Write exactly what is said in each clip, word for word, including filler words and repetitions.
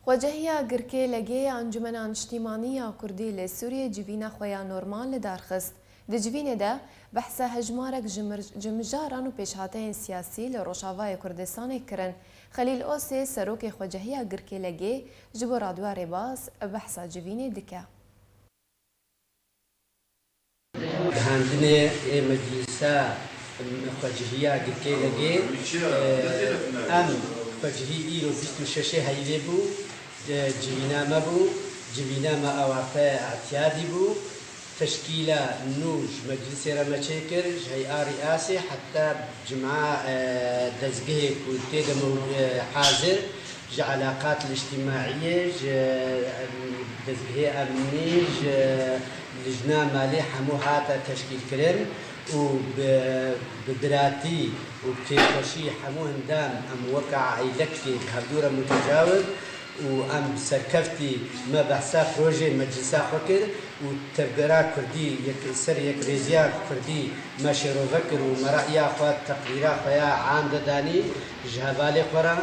Xwecehiya Girkê Legê ya Encûmena Niştîmanî ya Kurdî li Sûriyê civîna xwe ya normal li dar xist. Di civînê de behsa hejmarek ji mir-, ji mijaran û pêşhateyên siyasî li Rojavayê Kurdistanê kirin. Xelîl Osê, serokê Xwecehiya Girkê Legê, ji bo Radyoya Rêbaz behsa civînê dike. Gihandinê ê Meclisa Xwecihiya Girkê Legê, e, em xwecihî îro bîst û şeşê Heyvê bû, e, civîna me bû, civîna me awarte îtiyadî bû. Teşkîla nû ji meclisê re me çêkir, ji hey'a rîasê heta cuma, e, dezgehê ku tê de mew-, e, hazir, ji elaqat îctimaiyê, ji, e, dezgehê emnî, ji lijna malê hemû hate teşkîlkirin û bi, bi biratî û kêfxweşî hemû hindam em weke aîlekê bi hevdû re mutecawir û em serkeftî me behsa projê meclisa xwe kir û tevgera kurdî yek, ser yekrêziya kurdî me şêrove kir û me re'ya xwe, teqrîra xwe ya am de danî ji hevalê xwe re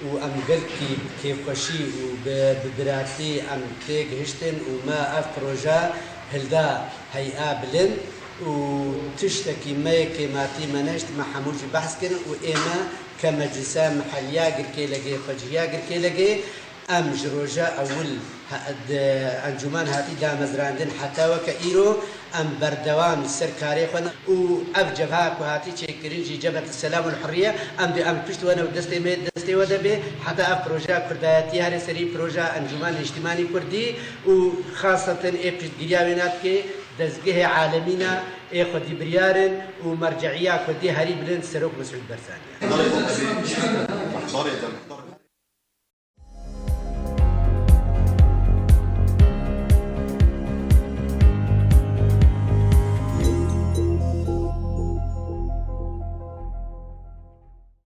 û em gelkî bi kêfxweşî û bi, bi biratî em têgihiştin û me ev proje hilda hey'a bilind û tiştekî me yê kêmatî me neşt, me hemû jî behs kirin û ê me ke meclisa miheliya Girkê Legê, xwecihiya Girkê Legê, em ji roja ewil he-, di encûman hatî damezrandin heta weke îro, em berdewam li ser karê xwe ne û ev cebha ku hatî çêkirin jî Cebhet Selam û Hurriye, em dê em pişt we ne û destê me destê we de bê, heta ev projeya kurdayetî here serî projeya Encûman Niştimanî Kurdî û xaseten ê piştgiriya wê nadikê dezgehê alemîna ê xwedî biryarin û merce'iya kurdî herî bilind Serok Mesûd Barzanî ye.